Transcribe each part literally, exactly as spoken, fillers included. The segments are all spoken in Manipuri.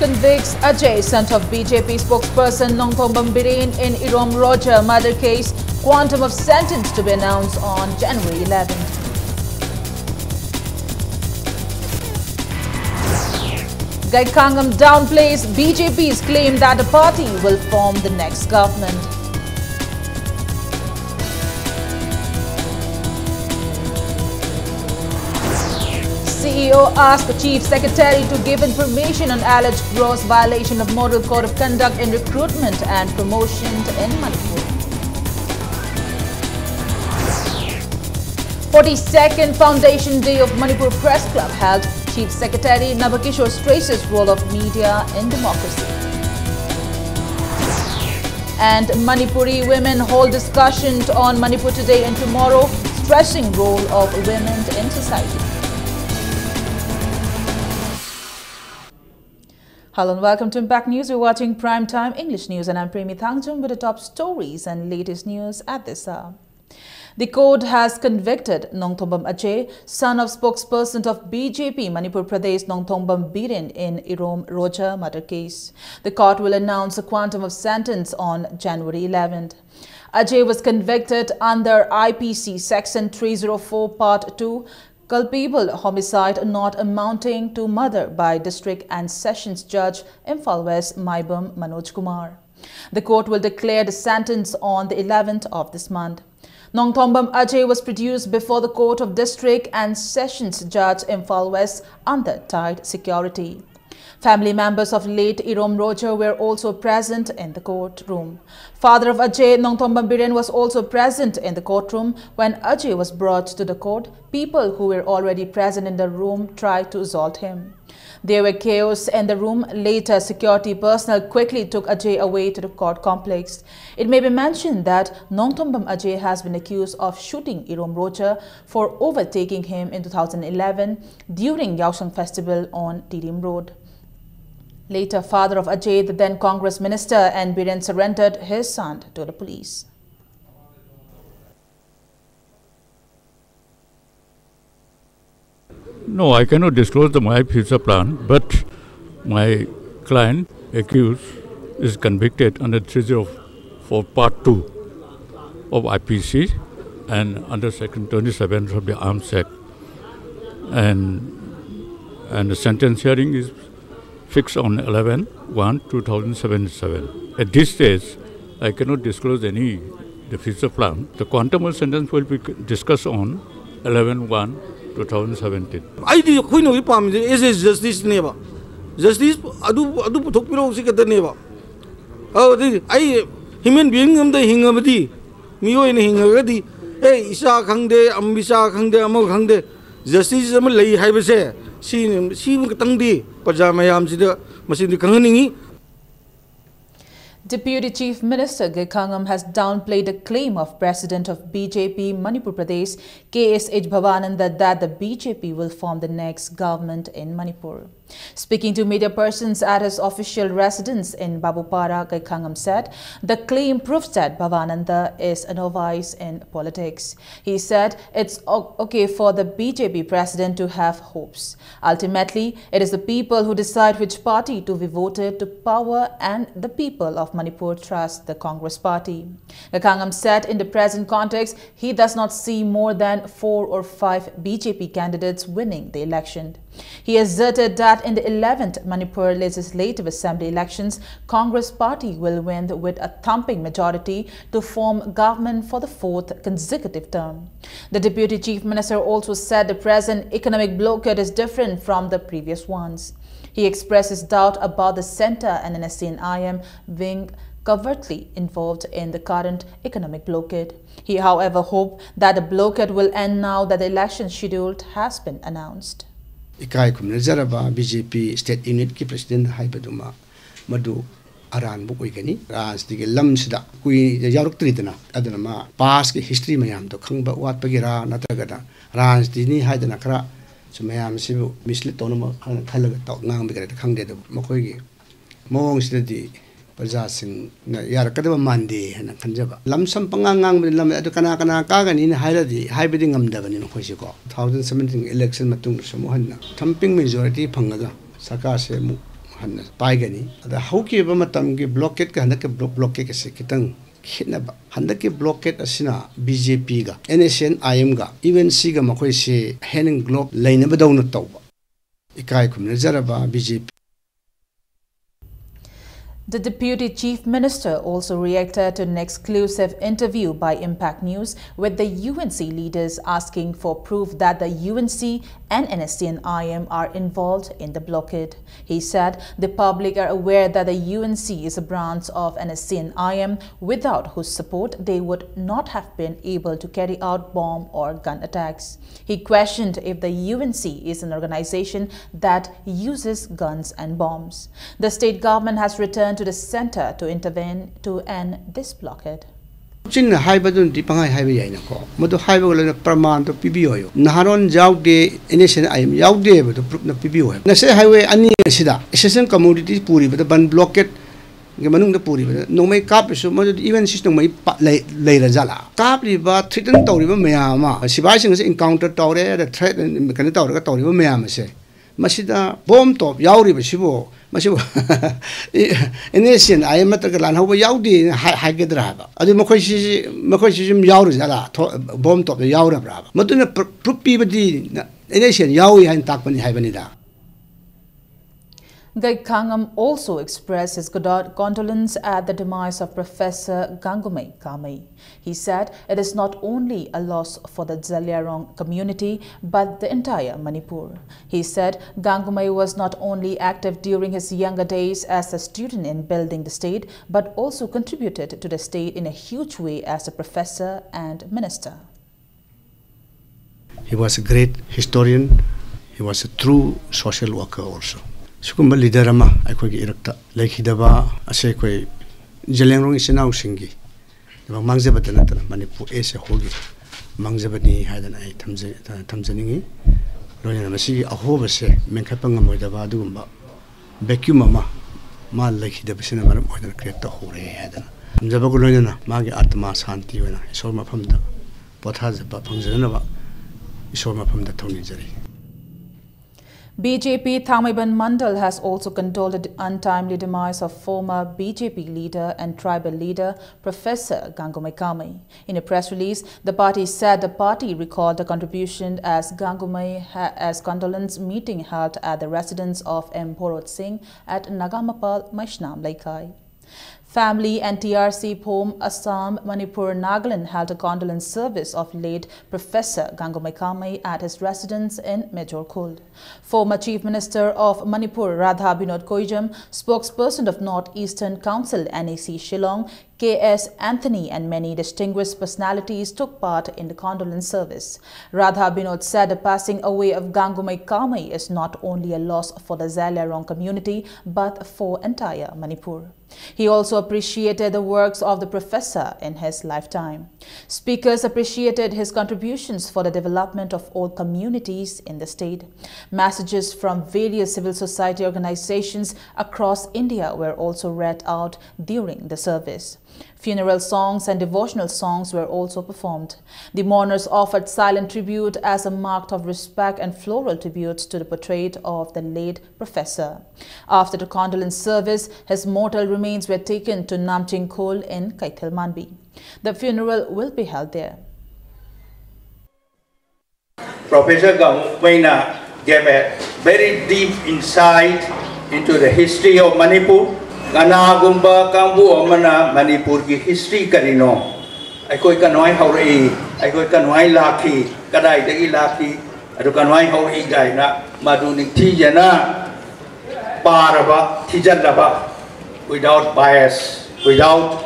Convicts Ajay, son of B J P spokesperson Nongthombam Biren in Irom Roger murder case, quantum of sentence to be announced on January eleventh. Gaikhangam downplays B J P's claim that the party will form the next government. C E O asked Chief Secretary to give information on alleged gross violation of Model Code of Conduct in recruitment and promotion in Manipur. Forty-second Foundation Day of Manipur Press Club held. Chief Secretary Nabakishore stresses role of media in democracy. And Manipuri women hold discussion on Manipur today and tomorrow, stressing role of women in society. Hello and welcome to Impact News. You're watching Prime Time English News and I'm Premi Thangjum with the top stories and latest news at this hour. The court has convicted Nongthombam Ajay, son of spokesperson of B J P Manipur Pradesh Nongthombam Biren in Irom Roja murder case. The court will announce a quantum of sentence on January eleventh. Ajay was convicted under I P C section three zero four part two, culpable homicide not amounting to murder, by District and Sessions Judge, Imphal West, Maibam Manoj Kumar. The court will declare the sentence on the eleventh of this month. Nongthombam Ajay was produced before the Court of District and Sessions Judge, Imphal West, under tight security. Family members of late Irom Roger were also present in the courtroom. Father of Ajay, Nongthombam Biren, was also present in the courtroom. When Ajay was brought to the court, people who were already present in the room tried to assault him. There were chaos in the room. Later, security personnel quickly took Ajay away to the court complex. It may be mentioned that Nongthombam Ajay has been accused of shooting Irom Roger for overtaking him in two thousand eleven during Yaosang Festival on Tirim Road. Later, father of Ajay, the then Congress minister, N Biren, surrendered his son to the police. No, I cannot disclose the, my future plan, but my client accused is convicted under three zero four part two of I P C and under section twenty-seven of the Arms Act, and, and the sentence hearing is fixed on eleven one two thousand seventy-seven. At this stage, I cannot disclose any the future plan. The quantum of sentence will be discussed on eleven one two thousand seventeen. ꯑꯩꯗꯤ ꯑꯩꯈꯣꯏꯅ ꯍꯧꯖꯤꯛ ꯄꯥꯝꯃꯤꯁꯦ as a justice ꯅꯦꯕ꯫ Justice ꯑꯗꯨ, ꯑꯗꯨ ꯄꯨꯊꯣꯛꯄꯤꯔꯛꯎ ꯁꯤ ꯈꯛꯇꯅꯦꯕ꯫ ꯑꯗꯨꯗꯤ ꯑꯩ human being ꯑꯝꯗ ꯍꯤꯡꯉꯕꯗꯤ, ꯃꯤꯑꯣꯏꯅ ꯍꯤꯡꯉꯒꯗꯤ, ꯑꯦ, ꯏꯆꯥ ꯈꯪꯗꯦ, ꯑꯝ, ꯏꯆꯥ ꯈꯪꯗꯦ, ꯑꯃ ꯈꯪꯗꯦ, justice ꯑꯃ ꯂꯩ ꯍꯥꯏꯕꯁꯦ, ꯁꯤꯅꯤ, ꯁꯤꯃ ꯈꯛꯇꯪꯗꯤ ꯄ꯭ꯔꯖꯥ ꯃꯌꯥꯝꯁꯤꯗ ꯃꯁꯤꯗꯤ ꯈꯪꯍꯟꯅꯤꯡꯉꯤ꯫ Deputy Chief Minister Gaikhangam has downplayed the claim of President of B J P Manipur Pradesh, K S H Bhavananda, that the B J P will form the next government in Manipur. Speaking to media persons at his official residence in Babupara, Gaikhangam said the claim proves that Bhavananda is a novice in politics. He said it's o- okay for the B J P president to have hopes. Ultimately, it is the people who decide which party to be voted to power, and the people of Manipur trust the Congress party. Gaikhangam said in the present context, he does not see more than four or five B J P candidates winning the election. He asserted that in the eleventh Manipur Legislative Assembly elections, Congress party will win with a thumping majority to form government for the fourth consecutive term. The Deputy Chief Minister also said the present economic blockade is different from the previous ones. He expressed his doubt about the centre and N S C N I M being covertly involved in the current economic blockade. He, however, hoped that the blockade will end now that the election schedule has been announced. ꯏꯀꯥꯏ ꯈꯨꯝꯅꯖꯔꯕ B J P state unitꯀꯤ president ꯍꯥꯏꯕꯗꯨꯃ ꯃꯗꯨ ꯑꯔꯥꯟꯕ ꯑꯣꯏꯒꯅꯤ꯫ ꯔꯥꯖꯅꯤꯇꯤꯒꯤ ꯂꯝꯁꯤꯗ ꯀꯨꯏꯅ ꯌꯥꯎꯔꯛꯇ꯭ꯔꯤꯗꯅ, ꯑꯗꯨꯅ ꯃꯥ pastꯀꯤ history ꯃꯌꯥꯝꯗꯣ ꯈꯪꯕ ꯋꯥꯠꯄꯒꯤꯔꯥ, ꯅꯠꯇ꯭ꯔꯒꯅ ꯔꯥꯖꯅꯤꯇꯤꯅꯤ ꯍꯥꯏꯗꯅ ꯈꯔ ꯁꯨꯝ ꯃꯌꯥꯝꯁꯤꯕꯨ mislead ꯇꯧꯅꯕ ꯍꯥꯏꯅ ꯈꯜꯂꯒ ꯇꯧ-, ꯉꯥꯡꯕꯒꯤꯔꯥ ꯈꯪꯗꯦ, ꯑꯗꯨꯕꯨ ꯃꯈꯣꯏꯒꯤ ꯃꯑꯣꯡꯁꯤꯗꯗꯤ ꯄ꯭ꯔꯖꯥꯁꯤꯡꯅ ꯌꯥꯔꯛꯀꯗꯕ ꯃꯥꯟꯗꯦ ꯍꯥꯏꯅ ꯈꯟꯖꯕ꯫ ꯂꯝꯁꯝ ꯄꯉꯥꯡ ꯉꯥꯡꯕꯗꯤ ꯂꯝ ꯑꯗꯨ ꯀꯅꯥ ꯀꯅꯥ ꯀꯥꯒꯅꯤꯅ ꯍꯥꯏꯔꯗꯤ ꯍꯥꯏꯕꯗꯤ ꯉꯝꯗꯕꯅꯤ ꯃꯈꯣꯏꯁꯦꯀꯣ꯫ Two thousand seventeen election ꯃꯇꯨꯡꯗꯁꯨ ꯑꯃꯨꯛ ꯍꯟꯅ thumping majority ꯐꯪꯉꯒ ꯁꯔꯀꯥꯔꯁꯦ ꯑꯃꯨꯛ ꯍꯟꯅ ꯄꯥꯏꯒꯅꯤ꯫ ꯑꯗ ꯍꯧꯈꯤꯕ ꯃꯇꯝꯒꯤ ꯕ꯭ꯂꯣꯀꯦꯠꯀ ꯍꯟꯗꯛꯀꯤ ꯕ꯭ꯂꯣ-, ꯕ꯭ꯂꯣꯀꯦꯠꯀꯁꯦ ꯈꯤꯇꯪ ꯈꯦꯠꯅꯕ꯫ ꯍꯟꯗꯛꯀꯤ ꯕ꯭ꯂꯣꯀꯦꯠ ꯑꯁꯤꯅ ꯕꯤ ꯖꯦ ꯄꯤꯒ, ꯑꯦꯟ ꯑꯦꯁ ꯑꯦꯟ ꯑꯥꯏ ꯑꯦꯝꯒ, ꯌꯨ ꯑꯦꯟ ꯁꯤꯒ ꯃꯈꯣꯏꯁꯦ ꯍꯦꯟ ꯑꯦꯟ ꯒ꯭ꯂꯣꯕ ꯂꯩꯅꯕꯗꯧꯅ ꯇꯧꯕ꯫ ꯏꯀꯥꯏ ꯈꯨꯝꯅꯖꯔꯕ B J P. The Deputy Chief Minister also reacted to an exclusive interview by Impact News with the U N C leaders, asking for proof that the U N C and N S C N I M are involved in the blockade. He said the public are aware that the U N C is a branch of N S C N I M, without whose support they would not have been able to carry out bomb or gun attacks. He questioned if the U N C is an organization that uses guns and bombs. The state government has returned to the center to intervene to end this blockade. ꯆꯤꯟꯅ ꯍꯥꯏꯕꯗꯨꯅꯗꯤ ꯄꯪꯍꯥꯏ ꯍꯥꯏꯕ ꯌꯥꯏꯅꯀꯣ, ꯃꯗꯨ ꯍꯥꯏꯕꯒ ꯂꯣꯏꯅ ꯄ꯭ꯔꯃꯥꯟꯗꯣ ꯄꯤꯕꯤꯌꯨ ꯍꯥꯏꯌꯨ꯫ ꯅꯍꯥꯔꯣꯟ ꯌꯥꯎꯗꯦ, N S N I M ꯌꯥꯎꯗꯦ ꯍꯥꯏꯕꯗꯣ ꯄ꯭ꯔꯨꯐꯅ ꯄꯤꯕꯤꯌꯨ ꯍꯥꯏꯌꯨ꯫ ꯅꯁꯦ ꯍꯥꯏꯋꯦ ꯑꯅꯤ ꯑꯁꯤꯗ ꯑꯦꯁꯣꯁꯤꯌꯦꯁꯟ ꯀꯝꯃꯨꯅꯤꯇꯤ ꯄꯨꯔꯤꯕꯗ ꯕꯟ ꯕ꯭ꯂꯣꯀꯦꯠ ꯒꯤ ꯃꯅꯨꯡꯗ ꯄꯨꯔꯤꯕꯗ ꯅꯣꯡꯃꯩ ꯀꯥꯞꯄꯤꯁꯨ ꯃꯗꯨꯗꯤ ꯏꯚꯦꯟ ꯁꯤꯁ ꯅꯣꯡꯃꯩ ꯄ-, ꯂꯩ-, ꯂꯩꯔ ꯖꯥꯠꯂꯥ? ꯀꯥꯞꯂꯤꯕ, ꯊ꯭ꯔꯤꯇꯟ ꯇꯧꯔꯤꯕ ꯃꯌꯥꯝ ꯑꯃ, ꯁꯤꯐꯥꯏꯁꯤꯡ ꯑꯁꯤ ꯏꯟꯀꯥꯎꯟꯇꯔ ꯇꯧꯔꯦ, ꯑꯗ ꯊ꯭ꯔꯦꯠ ꯀꯩꯅꯣ ꯇꯧꯔꯒ ꯇꯧꯔꯤꯕ ꯃꯌꯥꯝ ꯑꯁꯦ, ꯃꯁꯤꯗ ꯕꯣꯝ ꯇꯣꯞ ꯌꯥꯎꯔꯤꯕꯁꯤꯕꯨ, ꯃꯁꯤꯕꯨ N S N I M ꯅꯠꯇ꯭ꯔꯒ ꯂꯥꯟꯍꯧꯕ ꯌꯥꯎꯗꯦꯅ ꯍꯥꯏ-, ꯍꯥꯏꯒꯗ꯭ꯔꯥ ꯍꯥꯏꯕ? ꯑꯗꯨ ꯃꯈꯣꯏꯁꯤ, ꯃꯈꯣꯏꯁꯤ ꯁꯨꯝ ꯌꯥꯎꯔꯤ ꯖꯥꯠꯂꯥ? ꯊꯣ-, ꯕꯣꯝ ꯇꯣꯞꯇ ꯌꯥꯎꯔꯕ꯭ꯔꯥ ꯍꯥꯏꯕ? ꯃꯗꯨꯅ ꯄ꯭ꯔꯨ-, ꯄ꯭ꯔꯨꯐ ꯄꯤꯕꯗꯤ ꯑꯦꯟ ꯑꯦꯁ ꯑꯦꯟ ꯌꯥꯎꯏ ꯍꯥꯏꯅ ꯇꯥꯛꯄꯅꯤ ꯍꯥꯏꯕꯅꯤꯗ꯫ Gaidkhangam also expressed his condo-, condolence at the demise of Professor Gangumei Kamei. He said it is not only a loss for the Zeliangrong community, but the entire Manipur. He said Gangumei was not only active during his younger days as a student in building the state, but also contributed to the state in a huge way as a professor and minister. He was a great historian. He was a true social worker also. ꯁꯤꯒꯨꯝꯕ ꯂꯤꯗꯔ ꯑꯃ ꯑꯩꯈꯣꯏꯒꯤ ꯏꯔꯛꯇ ꯂꯩꯈꯤꯗꯕ ꯑꯁꯦ ꯑꯩꯈꯣꯏ ꯖꯦꯂꯦꯡꯔꯣꯡ ꯏꯆꯤꯟ ꯏꯅꯥꯎꯁꯤꯡꯒꯤ ꯃꯥꯡꯖꯕꯗ ꯅꯠꯇꯅ ꯃꯅꯤꯄꯨꯔ ꯑꯦꯁ ꯑꯦ ꯍꯣꯜꯒꯤ ꯃꯥꯡꯖꯕꯅꯤ ꯍꯥꯏꯗꯅ ꯑꯩ ꯊꯝꯖ-, ꯊꯝꯖꯅꯤꯡꯉꯤ꯫ ꯂꯣꯏꯅꯅ ꯃꯁꯤꯒꯤ ꯑꯍꯣꯕꯁꯦ ꯃꯦꯟꯈꯠꯄ ꯉꯝꯃꯣꯏꯗꯕ ꯑꯗꯨꯒꯨꯝꯕ ꯚꯦꯀ꯭ꯌꯨꯝ ꯑꯃ ꯃꯥ ꯂꯩꯈꯤꯗꯕꯁꯤꯅ ꯃꯔꯝ ꯑꯣꯏꯗꯅ ꯀ꯭ꯔꯤꯌꯦꯠ ꯇꯧꯍꯧꯔꯦ ꯍꯥꯏꯗꯅ ꯊꯝꯖꯕꯒ ꯂꯣꯏꯅꯅ ꯃꯥꯒꯤ ꯑꯥꯇꯃꯥ ꯁꯥꯟꯇꯤ ꯑꯣꯏꯅ ꯏꯁꯣꯔ ꯃꯐꯝꯗ ꯄꯣꯊꯥꯖꯕ ꯐꯪꯖꯅꯅꯕ ꯏꯁꯣꯔ ꯃꯐꯝꯗ ꯊꯧꯅꯤꯖꯔꯤ꯫ B J P Thangmeiban Mandal has also condoled the untimely demise of former B J P leader and tribal leader Professor Gangumei Kamei. In a press release, the party said the party recalled the contribution as Gangumei ha- as condolence meeting held at the residence of M Bhorot Singh at Nagamapal Maishnam Leikai. Family and T R C Phom, Assam, Manipur, Nagaland held a condolence service of late Professor Gangumei Kamei at his residence in Major Khul. Former Chief Minister of Manipur Radha Binod Koijam, spokesperson of North Eastern Council N E C Shillong, K S Anthony and many distinguished personalities took part in the condolence service. Radha Binod said the passing away of Gangumei Kamei is not only a loss for the Zeliangrong community but for entire Manipur. He also appreciated the works of the professor in his lifetime. Speakers appreciated his contributions for the development of all communities in the state. Messages from various civil society organizations across India were also read out during the service. Funeral songs and devotional songs were also performed. The mourners offered silent tribute as a mark of respect and floral tributes to the portrait of the late professor. After the condolence service, his mortal remains were taken to Namjing Khul in Keithelmanbi. The funeral will be held there. Professor Gangumei gave a very deep insight into the history of Manipur. ꯀꯅꯥꯒꯨꯝꯕ ꯀꯥꯡꯕꯨ ꯑꯃꯅ ꯃꯅꯤꯄꯨꯔꯒꯤ ꯍꯤꯁꯇ꯭ꯔꯤ ꯀꯔꯤꯅꯣ, ꯑꯩꯈꯣꯏ ꯀꯅꯥꯏ ꯍꯧꯔꯛꯏ, ꯑꯩꯈꯣꯏ ꯀꯅꯥꯏ ꯂꯥꯛꯈꯤ, ꯀꯗꯥꯏꯗꯒꯤ ꯂꯥꯛꯈꯤ, ꯑꯗꯨ ꯀꯅꯥꯏ ꯍꯧꯔꯛꯏ ꯀꯥꯏꯅ ꯃꯗꯨ ꯅꯤꯡꯊꯤꯖꯅ ꯄꯥꯔꯕ, ꯊꯤꯖꯤꯜꯂꯕ, without bias, without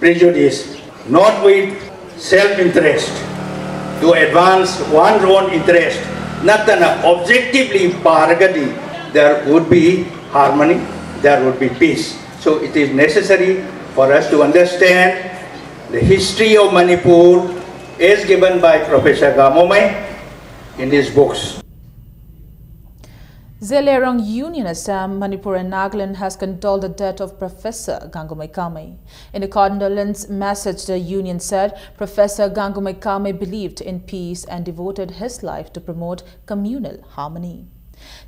prejudice, not with self-interest, to advance one's own interest ꯅꯠꯇꯅ objectively ꯄꯥꯔꯒꯗꯤ there would be harmony, there would be peace. So it is necessary for us to understand the history of Manipur as given by Professor Gangumei in his books. Zeliangrong Union Assam, Manipur and Nagaland has condoled the death of Professor Gangumei Kamei. In a condolence message, the union said Professor Gangumei Kamei believed in peace and devoted his life to promote communal harmony.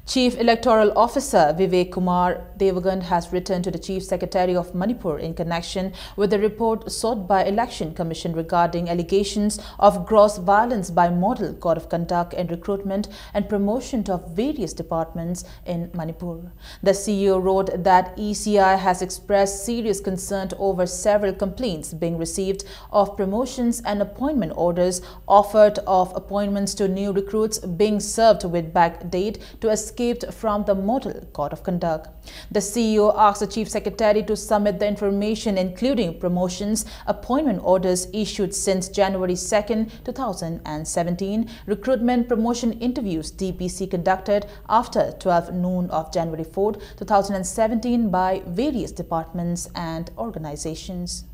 Chief Electoral Officer Vivek Kumar Devgan has written to the Chief Secretary of Manipur in connection with the report sought by Election Commission regarding allegations of gross violence by Model Code of Conduct in recruitment and promotion of various departments in Manipur. The C E O wrote that E C I has expressed serious concern over several complaints being received of promotions and appointment orders offered of appointments to new recruits being served with back date to escape from the Model Code of Conduct. The C E O asked the Chief Secretary to submit the information, including promotions, appointment orders issued since January second, two thousand seventeen, recruitment promotion interviews, T P C, conducted after twelve noon of January fourth, two thousand seventeen, by various departments and organizations.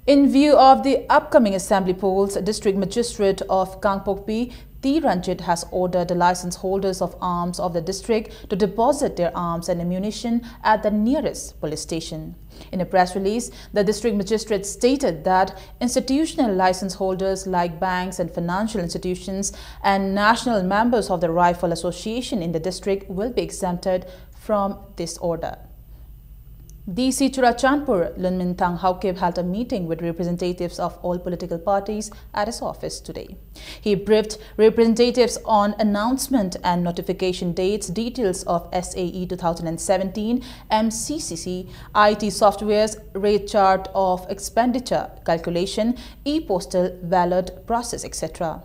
In view of the upcoming assembly polls, District Magistrate of Kangpokpi, T Ranjit, has ordered the license holders of arms of the district to deposit their arms and ammunition at the nearest police station. In a press release, the district magistrate stated that institutional license holders like banks and financial institutions and national members of the Rifle Association in the district will be exempted from this order. D C Churachandpur, Lunminthang Haokip, held a meeting with representatives of all political parties at his office today. He briefed representatives on announcement and notification dates, details of S A E two thousand seventeen, M C C C, I T softwares, rate chart of expenditure calculation, e-postal ballot process, et cetera.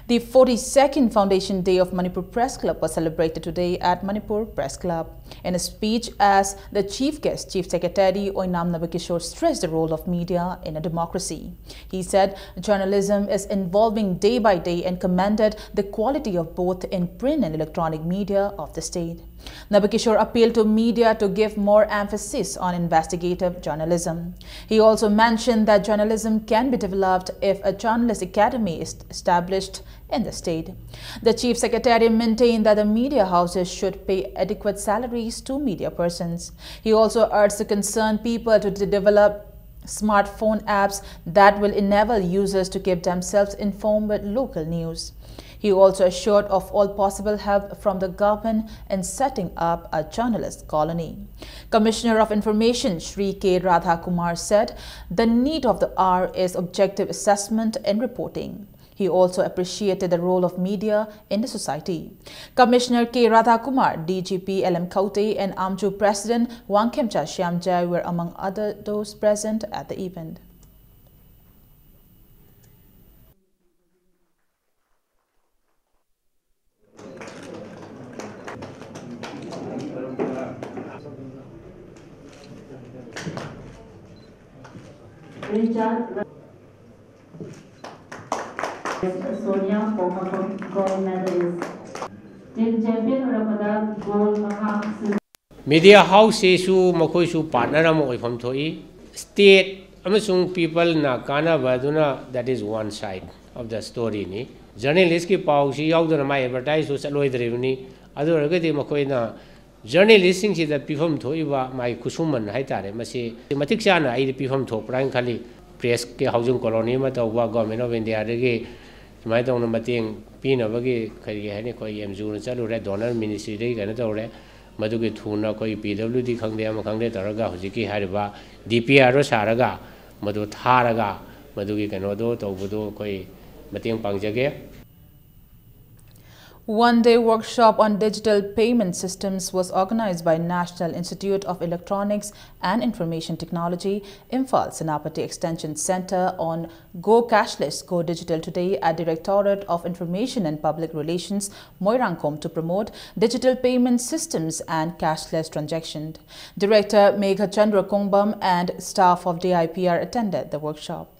The forty-second Foundation Day of Manipur Press Club was celebrated today at Manipur Press Club. In a speech as the chief guest, Chief Secretary Oinam Nabakishore stressed the role of media in a democracy. He said journalism is evolving day by day and commended the quality of both in print and electronic media of the state. Nabakishore appealed to media to give more emphasis on investigative journalism. He also mentioned that journalism can be developed if a journalist academy is established in the state. The chief secretary maintained that the media houses should pay adequate salaries to media persons. He also urged the concerned people to de- develop smartphone apps that will enable users to keep themselves informed with local news. He also assured of all possible help from the government in setting up a journalist colony. Commissioner of Information Shri K Radha Kumar said the need of the hour is objective assessment and reporting. He also appreciated the role of media in the society. Commissioner K Radha Kumar, D G P L M Khaute, and AMJU President Wangkhemcha Shyamjai were among other those present at the event. Richard Sonia Pokapam, gold medalist. Team champion ꯑꯣꯏꯔꯛꯄꯗ gold ꯃꯉꯥ꯫ Media house ꯁꯤꯁꯨ ꯃꯈꯣꯏꯁꯨ partner ꯑꯃ ꯑꯣꯏꯐꯝ ꯊꯣꯛꯏ꯫ State ꯑꯃꯁꯨꯡ people ꯅ ꯀꯥꯟꯅꯕ ꯑꯗꯨꯅ, that is one side of the story ꯅꯤ꯫ Journalist ꯀꯤ ꯄꯥꯎꯁꯤ ꯌꯥꯎꯗꯅ ꯃꯥꯏ advertise ꯁꯨ ꯆꯠꯂꯣꯏꯗ꯭ꯔꯤꯕꯅꯤ꯫ ꯑꯗꯨ ꯑꯣꯏꯔꯒꯗꯤ ꯃꯈꯣꯏꯅ journalist ꯁꯤꯡꯁꯤꯗ ꯄꯤꯐꯝ ꯊꯣꯛꯏꯕ ꯃꯥꯒꯤ ꯈꯨꯠꯁꯨꯃꯟ ꯍꯥꯏꯇꯥꯔꯦ, ꯃꯁꯤ ꯃꯇꯤꯛ ꯆꯥꯅ ꯑꯩꯗꯤ ꯄꯤꯐꯝ ꯊꯣꯛꯄ꯭ꯔꯥ ꯍꯥꯏꯅ ꯈꯜꯂꯤ꯫ Press ꯀꯤ housing colony ꯑꯃ ꯇꯧꯕ, Government of India ꯗꯒꯤ ꯁꯨꯃꯥꯏꯅ ꯇꯧꯅ ꯃꯇꯦꯡ ꯄꯤꯅꯕꯒꯤ, ꯀꯔꯤ ꯍꯥꯏꯅꯤ, ꯑꯩꯈꯣꯏ ꯑꯦꯟ ꯖꯤ ꯑꯣ ꯅ ꯆꯠꯂꯨꯔꯦ, Donor Ministry ꯗꯒꯤ ꯀꯩꯅꯣ ꯇꯧꯔꯦ, ꯃꯗꯨꯒꯤ ꯊꯨꯅ ꯑꯩꯈꯣꯏ ꯄꯤ ꯗꯕ꯭ꯂꯤꯎ ꯗꯤ ꯈꯪꯗꯦ ꯑꯃ ꯈꯪꯗꯦ ꯇꯧꯔꯒ ꯍꯧꯖꯤꯛꯀꯤ ꯍꯥꯏꯔꯤꯕ ꯗꯤ ꯄꯤ ꯑꯥꯔ ꯗꯣ ꯁꯥꯔꯒ ꯃꯗꯨ ꯊꯥꯔꯒ ꯃꯗꯨꯒꯤ ꯀꯩꯅꯣꯗꯣ ꯇꯧꯕꯗꯣ ꯑꯩꯈꯣꯏ ꯃꯇꯦꯡ ꯄꯥꯡꯖꯒꯦ꯫ One-day workshop on digital payment systems was organized by National Institute of Electronics and Information Technology, Imphal Senapati Extension Centre, on Go Cashless, Go Digital Today at Directorate of Information and Public Relations, Moirangkom, to promote digital payment systems and cashless transaction. Director Meghachandra Kongbam and staff of D I P R attended the workshop.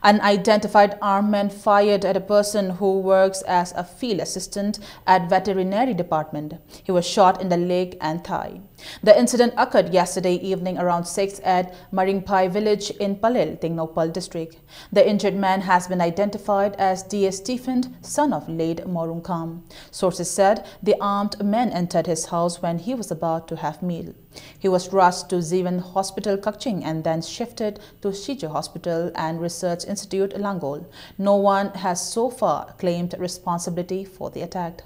An unidentified armed man fired at a person who works as a field assistant at veterinary department. He was shot in the leg and thigh. The incident occurred yesterday evening around six at Maringphai village in Pallel, Tengnoupal district. The injured man has been identified as D A Stephen, son of late Morung Kham. Sources said the armed man entered his house when he was about to have meal. He was rushed to Jeevan Hospital, Kakching, and then shifted to Shiju Hospital and Research Institute, Langol. No one has so far claimed responsibility for the attack.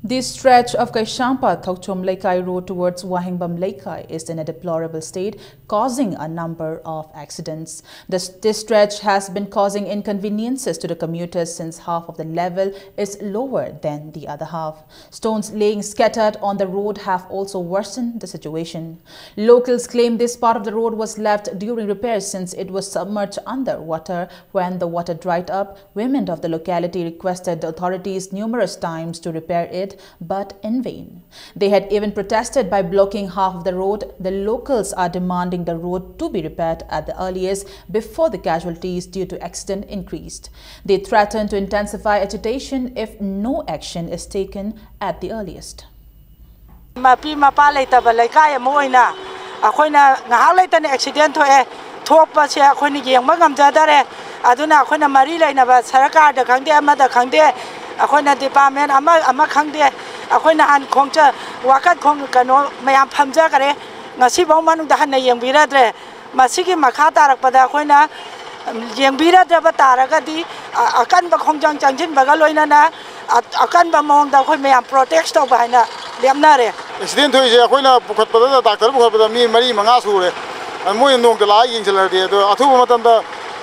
This stretch of Kaisampa Thokchom Leikai Road towards Wahengbam Leikai is in a deplorable state, causing a number of accidents. This, this stretch has been causing inconveniences to the commuters since half of the level is lower than the other half. Stones laying scattered on the road have also worsened the situation. Locals claim this part of the road was left during repairs since it was submerged under water. When the water dried up, women of the locality requested the authorities numerous times to repair it, but in vain. They had even protested by blocking half of the road. The locals are demanding the road to be repaired at the earliest before the casualties due to accident increased. They threatened to intensify agitation if no action is taken at the earliest. ꯃꯄꯤ ꯃꯄꯥ ꯂꯩꯇꯕ ꯂꯩꯀꯥꯏ ꯑꯃ ꯑꯣꯏꯅ ꯑꯩꯈꯣꯏꯅ ꯉꯥꯏꯍꯥꯛ ꯂꯩꯇꯅ ꯑꯦꯛꯁꯤꯗꯦꯟ ꯊꯣꯛꯑꯦ꯫ ꯊꯣꯛꯄꯁꯦ ꯑꯩꯈꯣꯏꯅ ꯌꯦꯡꯕ ꯉꯝꯖꯗꯔꯦ꯫ ꯑꯗꯨꯅ ꯑꯩꯈꯣꯏꯅ ꯃꯔꯤ ꯂꯩꯅꯕ ꯁꯔꯀꯥꯔꯗ ꯈꯪꯗꯦ, ꯑꯃꯗ ꯈꯪꯗꯦ, ꯑꯩꯈꯣꯏꯅ ꯗꯤꯄꯥꯔꯠꯃꯦꯟ ꯑꯃ ꯑꯃ ꯈꯪꯗꯦ, ꯑꯩꯈꯣꯏ ꯅꯍꯥꯟ ꯈꯣꯡꯆ ꯋꯥꯀꯠ ꯈꯣꯡ ꯀꯩꯅꯣ ꯃꯌꯥꯝ ꯐꯝꯖꯈꯔꯦ꯫ ꯉꯁꯤꯐꯥꯎ ꯃꯅꯨꯡꯗ ꯍꯟꯅ ꯌꯦꯡꯕꯤꯔꯗ꯭ꯔꯦ꯫ ꯃꯁꯤꯒꯤ ꯃꯈꯥ ꯇꯥꯔꯛꯄꯗ ꯑꯩꯈꯣꯏꯅ ꯌꯦꯡꯕꯤꯔꯗ꯭ꯔꯕ ꯇꯥꯔꯒꯗꯤ ꯑꯀꯟꯕ ꯈꯣꯡꯖꯪ ꯆꯪꯁꯤꯟꯕꯒ ꯂꯣꯏꯅꯅ ꯑꯀꯟꯕ ꯃꯑꯣꯡꯗ ꯑꯩꯈꯣꯏ ꯃꯌꯥꯝ ꯄ꯭ꯔꯣꯇꯦꯁ ꯇꯧꯕ ꯍꯥꯏꯅ ꯂꯦꯞꯅꯔꯦ꯫ ꯑꯦꯛꯁꯤꯗꯦꯟ ꯊꯣꯛꯏꯁꯦ ꯑꯩꯈꯣꯏꯅ ꯄꯨꯈꯠꯄꯗ ꯗꯥꯛꯇꯔ ꯄꯨꯈꯠꯄꯗ ꯃꯤ ꯃꯔꯤ ꯃꯉꯥ ꯁꯨꯔꯦ꯫ ꯃꯣꯏꯅ ꯅꯣꯡꯇ ꯂꯥꯛꯑ ꯌꯦꯡꯁꯤꯜꯂꯛꯇꯦ꯫ ꯑꯗꯣ ꯑꯊꯨꯕ ꯃꯇꯝꯗ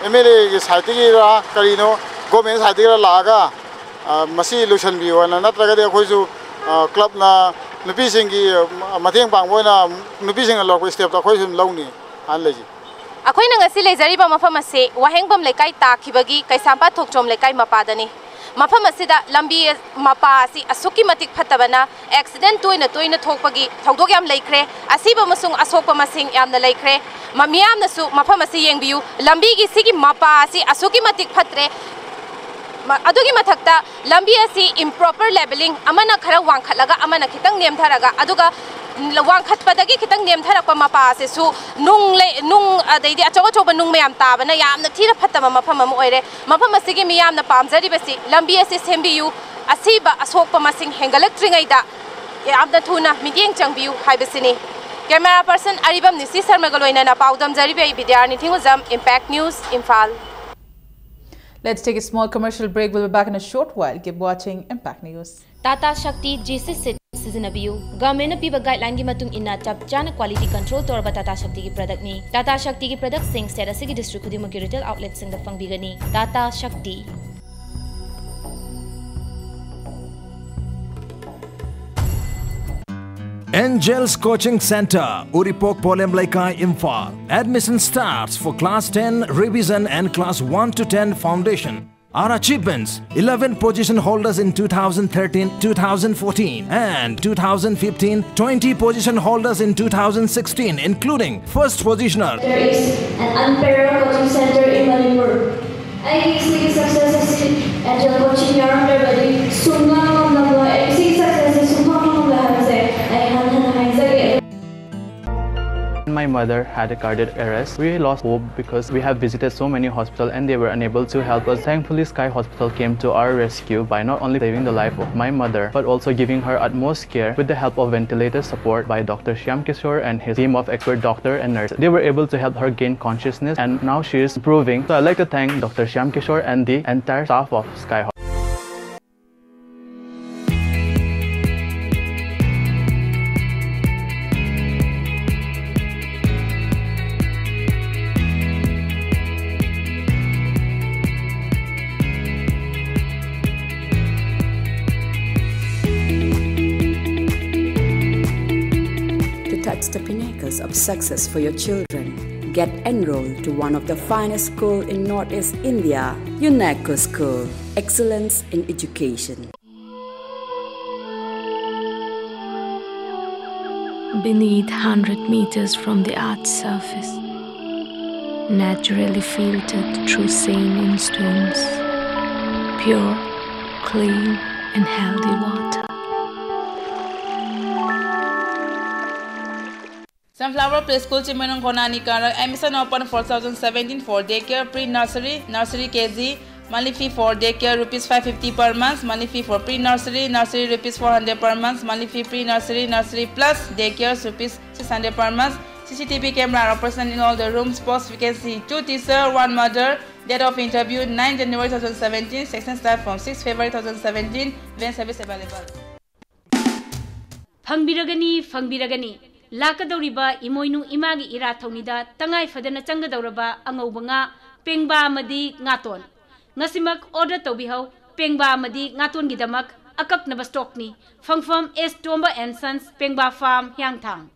ꯑꯦꯝ ꯑꯦꯜ ꯑꯦꯒꯤ ꯁꯥꯏꯠꯇꯒꯤꯔ ꯀꯔꯤꯅꯣ, ꯒꯣꯔꯃꯦꯟ ꯁꯥꯏꯠꯇꯒꯤꯔ ꯂꯥꯛꯑꯒ ꯃꯁꯤ ꯂꯣꯏꯁꯤꯟꯕꯤꯌꯣꯅ, ꯅꯠꯇ꯭ꯔꯒꯗꯤ ꯑꯩꯈꯣꯏꯁꯨ ꯀ꯭ꯂꯕꯅ ꯅꯨꯄꯤꯁꯤꯡꯒꯤ ꯃꯇꯦꯡ ꯄꯥꯡꯕ ꯑꯣꯏꯅ ꯅꯨꯄꯤꯁꯤꯡꯅ ꯂꯧꯔꯛꯄ ꯁ꯭ꯇꯦꯞꯇꯣ ꯑꯩꯈꯣꯏꯁꯨ ꯑꯗꯨꯝ ꯂꯧꯅꯤ ꯍꯥꯏꯅ ꯂꯩꯖꯩ꯫ ꯑꯩꯈꯣꯏꯅ ꯉꯁꯤ ꯂꯩꯖꯔꯤꯕ ꯃꯐꯝ ꯑꯁꯤ ꯋꯥꯍꯦꯡꯕꯝ ꯂꯩꯀꯥꯏ ꯇꯥꯈꯤꯕꯒꯤ ꯀꯩꯁꯥꯝꯄꯥꯠ ꯊꯣꯛꯆꯣꯝ ꯂꯩꯀꯥꯏ ꯃꯄꯥꯗꯅꯤ꯫ ꯃꯐꯝ ꯑꯁꯤꯗ ꯂꯝꯕꯤ ꯃꯄꯥ ꯑꯁꯤ ꯑꯁꯨꯛꯀꯤ ꯃꯇꯤꯛ ꯐꯠꯇꯕꯅ ꯑꯦꯛꯁꯤꯗꯦꯟ ꯇꯣꯏꯅ ꯇꯣꯏꯅ ꯊꯣꯛꯄꯒꯤ ꯊꯧꯗꯣꯛ ꯌꯥꯝ ꯂꯩꯈ꯭ꯔꯦ꯫ ꯑꯁꯤꯕ ꯑꯃꯁꯨꯡ ꯑꯁꯣꯛꯄ ꯃꯁꯤꯡ ꯌꯥꯝꯅ ꯂꯩꯈ꯭ꯔꯦ꯫ ꯃ-, ꯃꯤꯌꯥꯝꯅꯁꯨ ꯃꯐꯝ ꯑꯁꯤ ꯌꯦꯡꯕꯤꯌꯨ꯫ ꯂꯝꯕꯤꯒꯤ ꯁꯤꯒꯤ ꯃꯄꯥ ꯑꯁꯤ ꯑꯁꯨꯛꯀꯤ ꯃꯇꯤꯛ ꯐꯠꯇ꯭ꯔꯦ꯫ ꯃ-, ꯑꯗꯨꯒꯤ ꯃꯊꯛꯇ ꯂꯝꯕꯤ ꯑꯁꯤ improper levelling, ꯑꯃꯅ ꯈꯔ ꯋꯥꯡꯈꯠꯂꯒ ꯑꯃꯅ ꯈꯤꯇꯪ ꯅꯦꯝꯊꯔꯒ, ꯑꯗꯨꯒ ꯋꯥꯡꯈꯠꯄꯗꯒꯤ ꯈꯤꯇꯪ ꯅꯦꯝꯊꯔꯛꯄ ꯃꯄꯥ ꯑꯁꯤꯁꯨ ꯅꯨꯡ ꯂꯩ-, ꯅꯨꯡ ꯑꯗꯩꯗꯤ ꯑꯆꯧ ꯑꯆꯧꯕ ꯅꯨꯡ ꯃꯌꯥꯝ ꯇꯥꯕꯅ ꯌꯥꯝꯅ ꯊꯤꯅ ꯐꯠꯇꯕ ꯃꯐꯝ ꯑꯃ ꯑꯣꯏꯔꯦ꯫ ꯃꯐꯝ ꯑꯁꯤꯒꯤ ꯃꯤꯌꯥꯝꯅ ꯄꯥꯝꯖꯔꯤꯕꯁꯤ ꯂꯝꯕꯤ ꯑꯁꯤ ꯁꯦꯝꯕꯤꯌꯨ, ꯑꯁꯤꯕ ꯑꯁꯣꯛꯄ ꯃꯁꯤꯡ ꯍꯦꯟꯒꯠꯂꯛꯇ꯭ꯔꯤꯉꯩꯗ ꯌꯥꯝꯅ ꯊꯨꯅ ꯃꯤꯠꯌꯦꯡ ꯆꯪꯕꯤꯌꯨ ꯍꯥꯏꯕꯁꯤꯅꯤ꯫ Camera person ꯑꯔꯤꯕꯝ ꯅꯤꯁꯤ ꯁꯔꯃꯒ ꯂꯣꯏꯅꯅ ꯄꯥꯎꯗꯝꯖꯔꯤꯕ ꯑꯩ ꯕꯤꯗ꯭ꯌꯥꯔꯥꯅꯤ ꯊꯤꯡꯉꯨꯖꯝ, Impact News, Imphal. Let's take a small commercial break. We'll be back in a short while. Keep watching Impact News. Tata ꯁꯛꯇꯤ ꯖꯤ ꯁꯤꯛꯁ ꯁꯤꯠ ꯁꯤꯖꯤꯟꯅꯕꯤꯌꯨ꯫ ꯒꯚꯔꯟꯃꯦꯟꯠꯅ ꯄꯤꯕ ꯒꯥꯏꯗꯂꯥꯏꯟꯒꯤ ꯃꯇꯨꯡ ꯏꯟꯅ ꯆꯞ ꯆꯥꯅ ꯀ꯭ꯋꯥꯂꯤꯇꯤ ꯀꯟꯇ꯭ꯔꯣꯜ ꯇꯧꯔꯕ ꯇꯥꯇꯥ ꯁꯛꯇꯤꯒꯤ ꯄ꯭ꯔꯗꯛꯅꯤ꯫ ꯇꯥꯇꯥ ꯁꯛꯇꯤꯒꯤ ꯄ꯭ꯔꯗꯛꯁꯤꯡ ꯁ꯭ꯇꯦꯠ ꯑꯁꯤꯒꯤ ꯗꯤꯁꯇ꯭ꯔꯤꯛ ꯈꯨꯗꯤꯡꯃꯛꯀꯤ ꯔꯤꯇꯦꯜ ꯑꯥꯎꯠꯂꯦꯠꯁꯤꯡꯗ ꯐꯪꯕꯤꯒꯅꯤ꯫ ꯇꯥꯇꯥ ꯁꯛꯇꯤ꯫ Angels Coaching Centre, Uripok Polem Leikai, Imphal. Admission starts for class ten revision and class one to ten foundation. Our achievements: eleven position holders in two thousand thirteen, two thousand fourteen, and two thousand fifteen, twenty position holders in two thousand sixteen, including first positioner. There is an unparalleled coaching center in Manipur. ꯑꯩꯒꯤ ꯁꯤꯒꯤ success ꯑꯁꯤ Angel Coaching ꯌꯥꯎꯔꯝꯗ꯭ꯔꯕꯗꯤ ꯁꯨꯡꯉꯝ ꯉꯝꯂꯝꯂꯣꯏ꯫ ꯑꯩ ꯁꯤꯒꯤ success ꯑꯁꯤ ꯁꯨꯡꯐꯪ ꯐꯪꯂꯣꯏ ꯍꯥꯏꯕꯁꯦ ꯑꯩ ꯍꯟꯅ ꯍꯟꯅ ꯍꯥꯏꯖꯒꯦ꯫ My mother had a cardiac arrest. We lost hope because we have visited so many hospitals and they were unable to help us. Thankfully, Sky Hospital came to our rescue by not only saving the life of my mother but also giving her utmost care with the help of ventilator support by Doctor Shyam Kishore and his team of expert doctor and nurses. They were able to help her gain consciousness and now she is improving. So I'd like to thank Doctor Shyam Kishore and the entire staff of Sky Hospital. To touch the pinnacles of success for your children, get enrolled to one of the finest school in Northeast India, UNECO School, excellence in education. Beneath, hundred meters from the earth's surface, naturally filtered through saline stones, pure, clean and healthy water. Sunflower Preschool Chimmenung Khonani Karak, admission open for two thousand seventeen for daycare, pre-nursery, nursery K G, Monthly fee for daycare rupees five fifty per month. Monthly fee for pre-nursery, nursery rupees four hundred per month. Monthly fee pre-nursery, nursery plus daycare rupees six hundred per month. C C T V camera are present in all the rooms. Post vacancy, two teacher, one mother. Date of interview, nine January two thousand seventeen. Section start from six February two thousand seventeen. Van service available. ꯐꯪꯕꯤꯔꯒꯅꯤ, ꯐꯪꯕꯤꯔꯒꯅꯤ꯫ ꯂꯥꯛꯀꯗꯧꯔꯤꯕ ꯏꯃꯣꯏꯅꯨ ꯏꯃꯥꯒꯤ ꯏꯔꯥꯠ ꯊꯧꯅꯤꯗ ꯇꯉꯥꯏ ꯐꯗꯅ ꯆꯪꯒꯗꯧꯔꯕ ꯑꯉꯧꯕ ꯉꯥ, ꯄꯦꯡꯕꯥ ꯑꯃꯗꯤ ꯉꯥꯇꯣꯟ꯫ ꯉꯁꯤꯃꯛ order ꯇꯧꯕꯤꯍꯧ꯫ ꯄꯦꯡꯕꯥ ꯑꯃꯗꯤ ꯉꯥꯇꯣꯟꯒꯤꯗꯃꯛ ꯑꯀꯛꯅꯕ stockꯅꯤ꯫ ꯐꯪꯐꯝ S Tomba and Sons, ꯄꯦꯡꯕꯥ farm, Hiyangthang.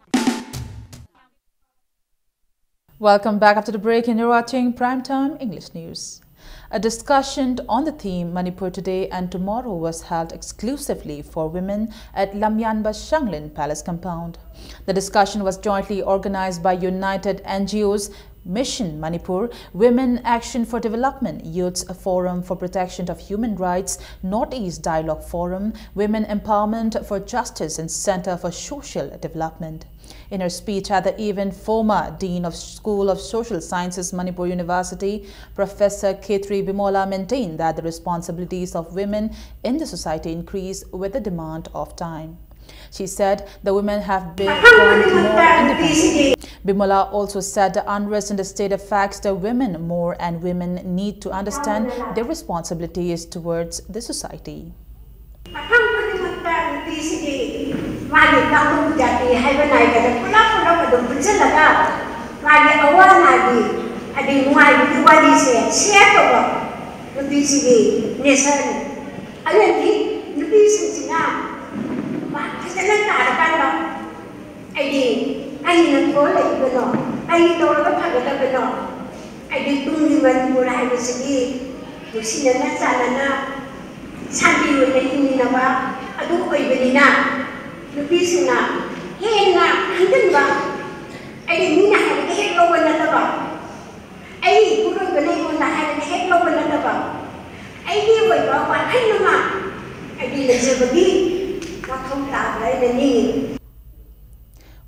Welcome back after the break, and you're watching Prime Time English News. A discussion on the theme Manipur Today and Tomorrow was held exclusively for women at Lamyanba Shanglin Palace compound. The discussion was jointly organized by United N G Os, Mission Manipur, Women Action for Development, Youth Forum for Protection of Human Rights, Northeast Dialogue Forum, Women Empowerment for Justice, and Center for Social Development. In her speech at the event, former Dean of School of Social Sciences, Manipur University, Professor Khetri Bimola maintained that the responsibilities of women in the society increase with the demand of time. She said the women have become more independent. Bimola also said the unrest in the state affects the women more and women need to understand their responsibilities towards the society. ꯃꯐꯝ ꯈꯨꯗꯤꯡꯃꯛꯇ ꯅꯨꯄꯤꯁꯤꯒꯤ ꯃꯥꯒꯤ ꯀꯥꯡꯂꯨꯞ ꯖꯥꯇꯤ ꯍꯥꯏꯕ ꯅꯥꯏꯗꯅ ꯄꯨꯂꯞ ꯄꯨꯂꯞ ꯑꯗꯨꯝ ꯄꯨꯟꯁꯤꯜꯂꯒ ꯃꯥꯒꯤ ꯑꯋꯥ ꯑꯅꯥꯒꯤ ꯑꯗꯩ ꯅꯨꯡꯉꯥꯏꯕꯒꯤ ꯋꯥꯔꯤꯁꯦ share ꯇꯧꯕ ꯅꯨꯄꯤꯁꯤꯒꯤ nation ꯑꯗꯨꯗꯤ ꯅꯨꯄꯤꯁꯤꯡꯁꯤꯅ ꯃꯥ ꯐꯖꯅ ꯇꯥꯔꯀꯥꯟꯗ ꯑꯩꯗꯤ ꯀꯔꯤꯅ ꯊꯣꯛꯍꯜꯂꯛꯏꯕꯅꯣ? ꯀꯔꯤ ꯇꯧꯔꯒ ꯐꯒꯗꯕꯅꯣ? ꯑꯩꯗꯤ ꯇꯨꯡꯒꯤ ꯃꯅꯤꯄꯨꯔ ꯍꯥꯏꯕꯁꯤꯗꯤ ꯅꯨꯡꯁꯤꯅꯅ ꯆꯥꯟꯅꯅ ꯁꯥꯟꯇꯤ ꯑꯣꯏꯅ ꯍꯤꯡꯃꯤꯟꯅꯕ ꯑꯗꯨ ꯑꯣꯏꯕꯅꯤꯅ ꯅꯨꯄꯤꯁꯤꯡꯅ ꯍꯦꯟꯅ ꯈꯪꯖꯤꯟꯕ ꯑꯩꯗꯤ ꯃꯤꯅ ꯍꯥꯏꯔꯒ ꯍꯦꯛ ꯂꯧꯕ ꯅꯠꯇꯕ ꯑꯩ ꯏꯄꯨꯔꯣꯏꯕꯅ ꯑꯩꯉꯣꯟꯗ ꯍꯥꯏꯔꯒ ꯍꯦꯛ ꯂꯧꯕ ꯅꯠꯇꯕ ꯑꯩꯒꯤ ꯑꯣꯏꯕ ꯋꯥꯈꯜ ꯑꯃ ꯑꯩꯗꯤ ꯂꯩꯖꯕꯒꯤ ꯃꯊꯧ ꯇꯥꯕ꯭ꯔꯥ ꯍꯥꯏꯅ ꯅꯤꯡꯏ꯫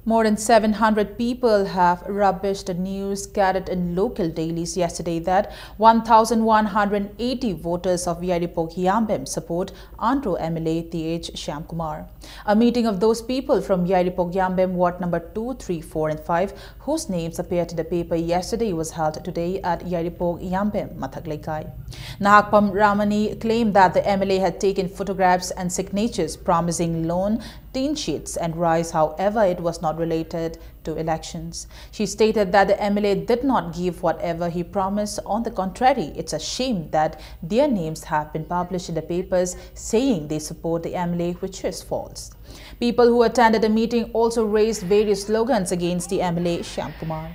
More than seven hundred people have rubbished the news carried in local dailies yesterday that one thousand one hundred eighty voters of Yairipok Yambem support Andro M L A Th Shyamkumar. A meeting of those people from Yairipok Yambem ward number two, three, four and five, whose names appeared in the paper yesterday, was held today at Yairipok Yambem Mathak Leikai. Nahakpam Ramani claimed that the M L A had taken photographs and signatures promising loan, tin sheets and rice. However, it was not related to elections. She stated that the M L A did not give whatever he promised. On the contrary, it's a shame that their names have been published in the papers saying they support the M L A, which is false. People who attended the meeting also raised various slogans against the M L A, Shyamkumar.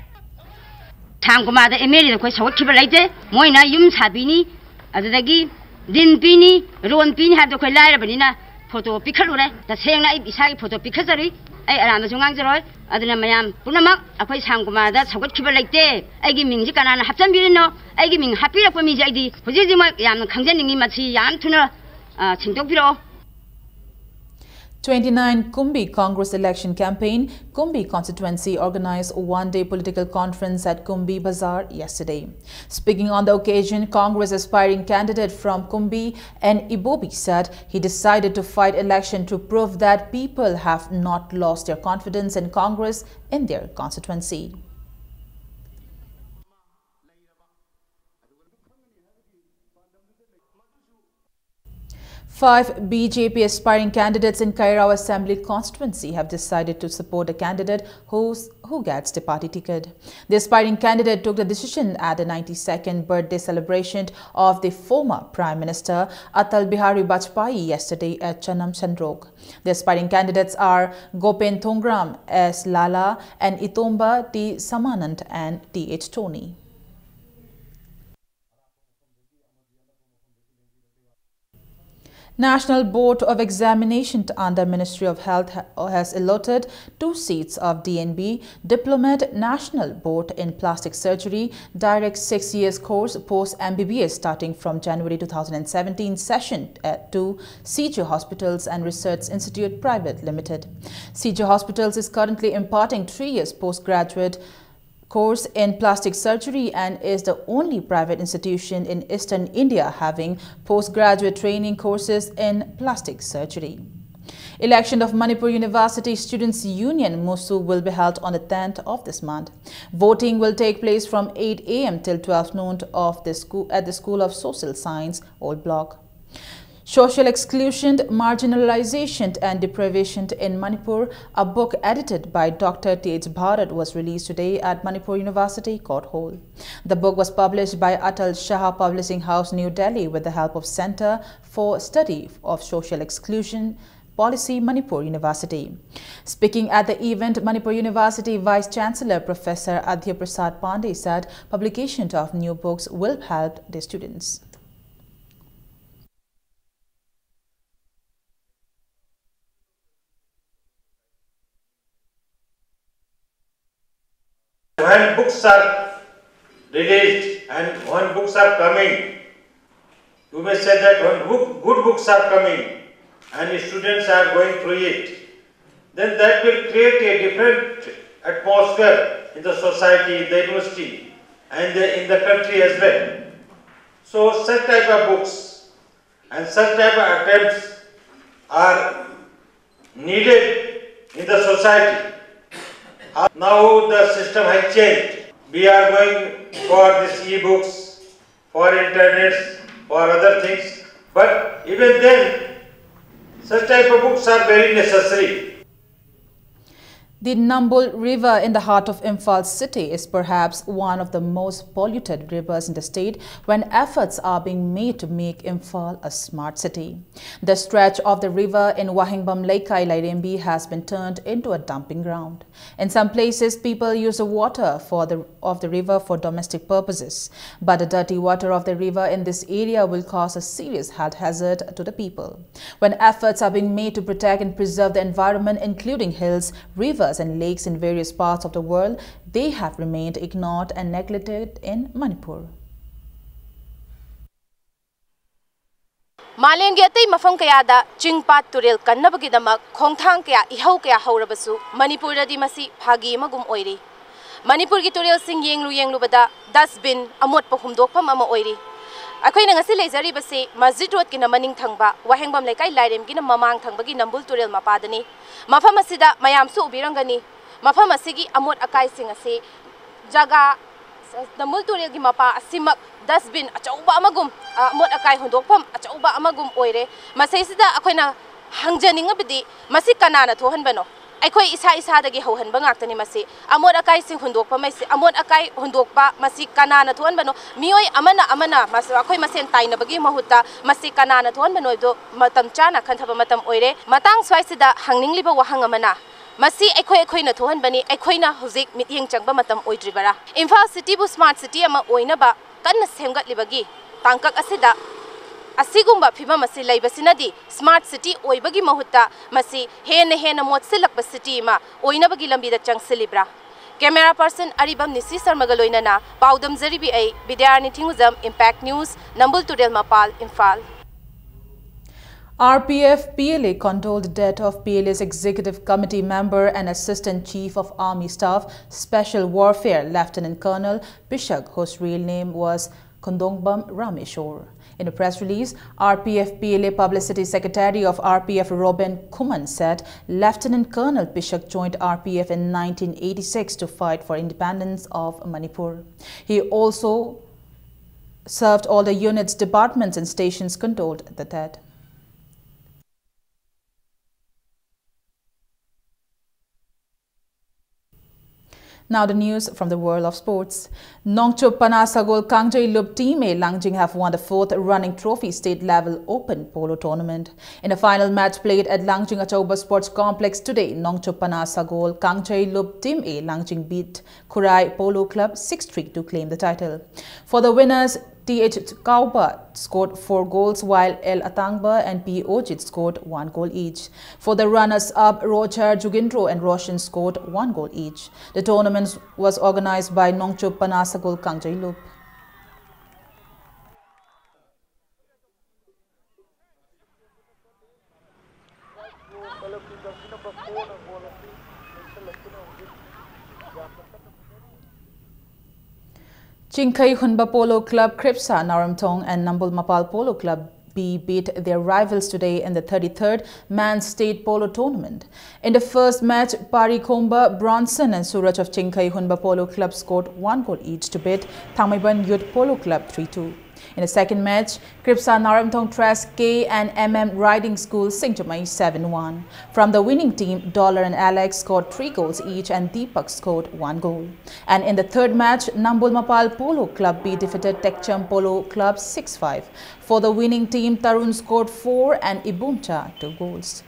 Shyam ꯀꯨꯃꯥꯔꯗ ꯑꯦꯝ ꯑꯦꯜ ꯑꯦꯗ ꯑꯩꯈꯣꯏ ꯁꯧꯒꯠꯈꯤꯕ ꯂꯩꯇꯦ꯫ ꯃꯣꯏꯅ ꯌꯨꯝ ꯁꯥꯕꯤꯅꯤ, ꯑꯗꯨꯗꯒꯤ ꯗꯤꯟ ꯄꯤꯅꯤ, ꯔꯣꯟ ꯄꯤꯅꯤ ꯍꯥꯏꯕꯗꯣ ꯑꯩꯈꯣꯏ ꯂꯥꯏꯔꯕꯅꯤꯅ ꯐꯣꯇꯣ ꯄꯤꯈꯠꯂꯨꯔꯦ꯫ ꯇꯁꯦꯡꯅ ꯑꯩ ꯏꯁꯥꯒꯤ ꯐꯣꯇꯣ ꯄꯤꯈꯠꯆꯔꯨꯏ꯫ ꯑꯩ ꯑꯔꯥꯟꯕꯁꯨ ꯉꯥꯡꯖꯔꯣꯏ꯫ ꯑꯗꯨꯅ ꯃꯌꯥꯝ ꯄꯨꯝꯅꯃꯛ ꯑꯩꯈꯣꯏ ꯁ꯭ꯌꯥꯝ ꯀꯨꯃꯥꯔꯗ ꯁꯧꯒꯠꯈꯤꯕ ꯂꯩꯇꯦ꯫ ꯑꯩꯒꯤ ꯃꯤꯡꯁꯤ ꯀꯅꯥꯅ ꯍꯥꯞꯆꯤꯟꯕꯤꯔꯤꯅꯣ? ꯑꯩꯒꯤ ꯃꯤꯡ ꯍꯥꯞꯄꯤꯔꯛꯄ ꯃꯤꯁꯦ ꯑꯩꯗꯤ ꯍꯧꯖꯤꯛ ꯍꯧꯖꯤꯛꯃꯛ ꯌꯥꯝꯅ ꯈꯪꯖꯅꯤꯡꯉꯤ꯫ ꯃꯁꯤ ꯌꯥꯝ ꯊꯨꯅ, ꯑ, ꯁꯦꯡꯗꯣꯛꯄꯤꯔꯛꯑꯣ꯫ Twenty-nine Kumbi Congress election campaign. Kumbi constituency organized one-day political conference at Kumbi Bazar yesterday. Speaking on the occasion, Congress aspiring candidate from Kumbi, N Ibobi, said he decided to fight election to prove that people have not lost their confidence in Congress in their constituency. Five B J P aspiring candidates in Kairao Assembly constituency have decided to support the candidate who's, who gets the party ticket. The aspiring candidate took the decision at the ninety-second birthday celebration of the former Prime Minister Atal Bihari Vajpayee yesterday at Chanam Chandrok. The aspiring candidates are Gopen Thongram, S Lala, and Itomba T Samanand and Th Tony. National Board of Examination under Ministry of Health ha- has allotted two seats of D N B Diplomat National Board in Plastic Surgery Direct six years course post M B B S starting from January two thousand seventeen session at two C J Hospitals and Research Institute Private Limited. C J Hospitals is currently imparting three years postgraduate course in plastic surgery and is the only private institution in eastern India having postgraduate training courses in plastic surgery. Election of Manipur University Students Union MUSU will be held on the tenth of this month. Voting will take place from eight a m till twelve noon of the school at the School of Social Science, Old Block. Social Exclusion, Marginalization and Deprivation in Manipur, a book edited by Doctor T H Bharat, was released today at Manipur University Court Hall. The book was published by Atal Shah Publishing House, New Delhi, with the help of Center for Study of Social Exclusion Policy, Manipur University. Speaking at the event, Manipur University Vice Chancellor Professor Adhya Prasad Pandey said publication of new books will help the students. When books are released and when books are coming, you may say that when book, good books are coming and the students are going through it, then that will create a different atmosphere in the society, in the university, and the, in the country as well. So such type of books and such type of attempts are needed in the society. Now the system has changed. We are going for these e-books, for internets, for other things. But even then, such type of books are very necessary. The Nambul River in the heart of Imphal city is perhaps one of the most polluted rivers in the state when efforts are being made to make Imphal a smart city. The stretch of the river in Wahengbam Leikai Lairembi has been turned into a dumping ground. In some places, people use the water for the, of the river for domestic purposes, but the dirty water of the river in this area will cause a serious health hazard to the people. When efforts are being made to protect and preserve the environment, including hills, rivers, and lakes in various parts of the world, they have remained ignored and neglected in Manipur. ꯃꯥꯂꯦꯝꯒꯤ ꯑꯇꯩ ꯃꯐꯝ ꯀꯌꯥꯗ ꯆꯤꯡ ꯄꯥꯠ ꯇꯨꯔꯦꯜ ꯀꯟꯅꯕꯒꯤꯗꯃꯛ ꯈꯣꯡꯊꯥꯡ ꯀꯌꯥ, ꯏꯍꯧ ꯀꯌꯥ ꯍꯧꯔꯕꯁꯨ ꯃꯅꯤꯄꯨꯔꯗꯗꯤ ꯃꯁꯤ ꯐꯥꯒꯤ ꯑꯃꯒꯨꯝ ꯑꯣꯏꯔꯤ꯫ ꯃꯅꯤꯄꯨꯔꯒꯤ ꯇꯨꯔꯦꯜꯁꯤꯡ ꯌꯦꯡꯂꯨ ꯌꯦꯡꯂꯨꯕꯗ dustbin, ꯑꯃꯣꯠꯄ ꯍꯨꯝꯗꯣꯛꯐꯝ ꯑꯃ ꯑꯣꯏꯔꯤ꯫ ꯑꯩꯈꯣꯏꯅ ꯉꯁꯤ ꯂꯩꯖꯔꯤꯕꯁꯤ ꯃꯁꯖꯤꯗ ꯔꯣꯗꯀꯤꯅ ꯃꯅꯤꯡ ꯊꯪꯕ, ꯋꯥꯍꯦꯡꯕꯝ ꯂꯩꯀꯥꯏ ꯂꯥꯏꯔꯦꯝꯒꯤꯅ ꯃꯃꯥꯡ ꯊꯪꯕꯒꯤ ꯅꯝꯕꯨꯜ ꯇꯨꯔꯦꯜ ꯃꯄꯥꯗꯅꯤ꯫ ꯃꯐꯝ ꯑꯁꯤꯗ ꯃꯌꯥꯝꯁꯨ ꯎꯕꯤꯔꯝꯒꯅꯤ, ꯃꯐꯝ ꯑꯁꯤꯒꯤ ꯑꯃꯣꯠ ꯑꯀꯥꯏꯁꯤꯡ ꯑꯁꯤ ꯖꯒꯥ, ꯅꯝꯕꯨꯜ ꯇꯨꯔꯦꯜꯒꯤ ꯃꯄꯥ ꯑꯁꯤꯃꯛ dustbin ꯑꯆꯧꯕ ꯑꯃꯒꯨꯝ, ꯑ, ꯑꯃꯣꯠ ꯑꯀꯥꯏ ꯍꯨꯟꯗꯣꯛꯐꯝ ꯑꯆꯧꯕ ꯑꯃꯒꯨꯝ ꯑꯣꯏꯔꯦ꯫ ꯃꯁꯤꯁꯤꯗ ꯑꯩꯈꯣꯏꯅ ꯍꯪꯖꯅꯤꯡꯉꯕꯗꯤ, ꯃꯁꯤ ꯀꯅꯥꯅ ꯊꯣꯛꯍꯟꯕꯅꯣ? ꯑꯩꯈꯣꯏ ꯏꯁꯥ ꯏꯁꯥꯗꯒꯤ ꯍꯧꯍꯟꯕ ꯉꯥꯛꯇꯅꯤ ꯃꯁꯤ꯫ ꯑꯃꯣꯠ ꯑꯀꯥꯏꯁꯤꯡ ꯍꯨꯟꯗꯣꯛꯄ ꯃꯩꯁꯤ, ꯑꯃꯣꯠ ꯑꯀꯥꯏ ꯍꯨꯟꯗꯣꯛꯄ ꯃꯁꯤ ꯀꯅꯥꯅ ꯊꯣꯛꯍꯟꯕꯅꯣ? ꯃꯤꯑꯣꯏ ꯑꯃꯅ ꯑꯃꯅ ꯃꯁ-, ꯑꯩꯈꯣꯏ ꯃꯁꯦꯟ ꯇꯥꯏꯅꯕꯒꯤ ꯃꯍꯨꯠꯇ ꯃꯁꯤ ꯀꯅꯥꯅ ꯊꯣꯛꯍꯟꯕꯅꯣ ꯍꯥꯏꯕꯗꯨ ꯃꯇꯝ ꯆꯥꯅ ꯈꯟꯊꯕ ꯃꯇꯝ ꯑꯣꯏꯔꯦ꯫ ꯃꯇꯥꯡ ꯁ꯭ꯋꯥꯏꯁꯤꯗ ꯍꯪꯅꯤꯡꯂꯤꯕ ꯋꯥꯍꯪ ꯑꯃꯅ, ꯃꯁꯤ ꯑꯩꯈꯣꯏ ꯑꯩꯈꯣꯏꯅ ꯊꯣꯛꯍꯟꯕꯅꯤ, ꯑꯩꯈꯣꯏꯅ ꯍꯧꯖꯤꯛ ꯃꯤꯠꯌꯦꯡ ꯆꯪꯕ ꯃꯇꯝ ꯑꯣꯏꯗ꯭ꯔꯤꯕꯔꯥ? ꯏꯝꯐꯥꯜ ꯁꯤꯇꯤꯕꯨ smart city ꯑꯃ ꯑꯣꯏꯅꯕ ꯀꯟꯅ ꯁꯦꯝꯒꯠꯂꯤꯕꯒꯤ ꯇꯥꯡꯀꯛ ꯑꯁꯤꯗ ꯑꯁꯤꯒꯨꯝꯕ ꯐꯤꯕꯝ ꯑꯁꯤ ꯂꯩꯕꯁꯤꯅꯗꯤ smart city ꯑꯣꯏꯕꯒꯤ ꯃꯍꯨꯠꯇ ꯃꯁꯤ ꯍꯦꯟꯅ ꯍꯦꯟꯅ ꯃꯣꯠꯁꯤꯜꯂꯛꯄ city ꯑꯃ ꯑꯣꯏꯅꯕꯒꯤ ꯂꯝꯕꯤꯗ ꯆꯪꯁꯤꯜꯂꯤꯕ꯭ꯔꯥ? Camera person ꯑꯔꯤꯕꯝ ꯅꯤꯁꯤ ꯁꯔꯃꯒ ꯂꯣꯏꯅꯅ ꯄꯥꯎ ꯗꯝꯖꯔꯤꯕꯤ ꯑꯩ, ꯕꯤꯗ꯭ꯌꯥꯔꯥꯅꯤ ꯊꯤꯡꯉꯨꯖꯝ, Impact News, ꯅꯝꯕꯨꯜ ꯇꯨꯔꯦꯜ ꯃꯄꯥꯜ, Imphal. R P F P L A condoled the death of P L A's Executive Committee member and Assistant Chief of Army Staff, Special Warfare, Lieutenant Colonel Pishak, whose real name was Kondongbam Rameshwar. In a press release, R P F P L A Publicity Secretary of R P F Robin Khuman said Lieutenant Colonel Pishak joined R P F in nineteen eighty-six to fight for independence of Manipur. He also served all the units, departments, and stations condoled the death. Now the news from the world of sports. Nongchup Pana Sagol Kangjailup Team A Langjing have won the fourth running trophy state level open polo tournament. In the final match played at Langjing Achauba Sports Complex today, Nongchup Pana Sagol Kangjailup Team A Langjing beat Khurai Polo Club six three to claim the title. For the winners, T H Kauba scored four goals, while L Atangba and P Ojit scored one goal each. For the runners-up, Rochar Jugindro and Roshan scored one goal each. The tournament was organized by Nongchup Pana Sagol Kangjailup. Chingkhei Hunba Polo Club, Kripsa Naramthong and Nambul Mapal Polo Club B beat their rivals today in the thirty-third Men's State Polo Tournament. In the first match, Pari Khomba, Bronson and Suraj of Chingkhei Hunba Polo Club scored one goal each to beat Thangmeiban Youth Polo Club three two. In the second match, Kripsa Naramthong Trust K and M M Riding School Singjamei seven one. From the winning team, Dollar and Alex scored three goals each and Deepak scored one goal. And in the third match, Nambul Mapal Polo Club B defeated Tekcham Polo Club six five. For the winning team, Tarun scored four and Ibumcha two goals.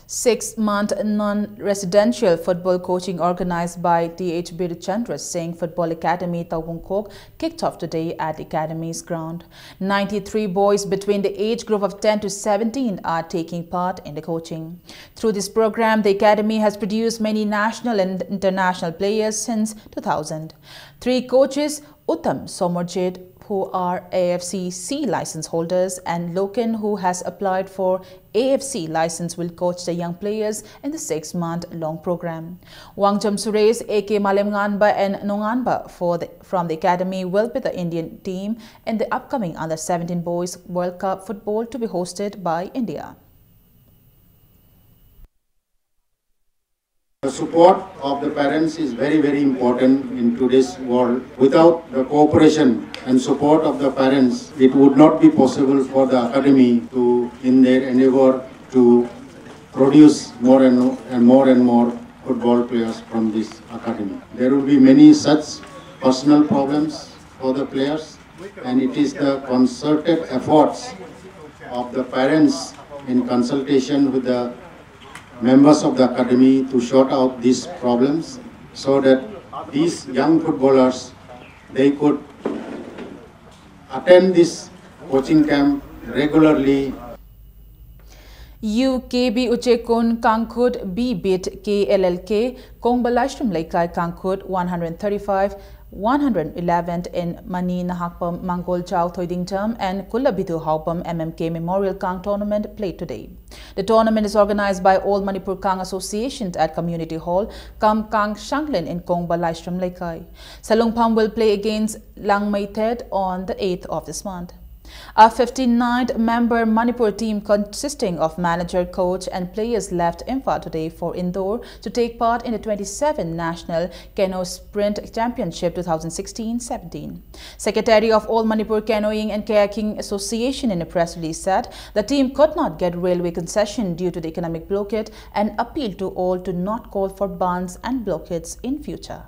Six-month non-residential football coaching organized by T H Birchandra Singh Football Academy Taungkhok kicked off today at the academy's ground. Ninety-three boys between the age group of ten to seventeen are taking part in the coaching. Through this program, the academy has produced many national and international players since two thousand. Three coaches, Uttam Somorjit, who are A F C C license holders, and Loken, who has applied for A F C license, will coach the young players in the six-month long program. Wangcham Suresh, A K Malemnganba, and Nonganba for the, from the academy will be the Indian team in the upcoming Under seventeen Boys World Cup football to be hosted by India. Support of the parents is very, very important in today's world. Without the cooperation and support of the parents, it would not be possible for the academy to, in their endeavor to produce more and, and more and more football players from this academy. There will be many such personal problems for the players, and it is the concerted efforts of the parents in consultation with the members of the academy to sort out these problems so that these young footballers, they could attend this coaching camp regularly. U K B Uchekun Kangkhut B beat K L L K, Kongba Laishram Leikai Kangkhut one hundred thirty-five, one hundred eleven in Mani Nahakpam Mangol Chao Thoidingcham and Kulabidu Haupam M M K Memorial Kang Tournament played today. The tournament is organized by All Manipur Kang Association at Community Hall, Kam Kang Shanglin in Kongba Laishram Leikai. Salungpham will play against Langmeitet on the eighth of this month. A fifty-nine member Manipur team consisting of manager, coach, and players left Imphal today for Indore to take part in the twenty-seven National Canoe Sprint Championship twenty sixteen seventeen. Secretary of All Manipur Canoeing and Kayaking Association in a press release said the team could not get railway concession due to the economic blockade and appeal to all to not call for bans and blockades in future.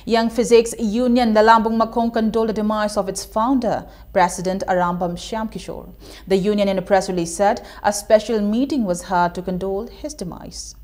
Young Physics Union Lalambung Makhong condoled the demise of its founder, President Arambam Shyam Kishore. The union in a press release said a special meeting was held to condole his demise.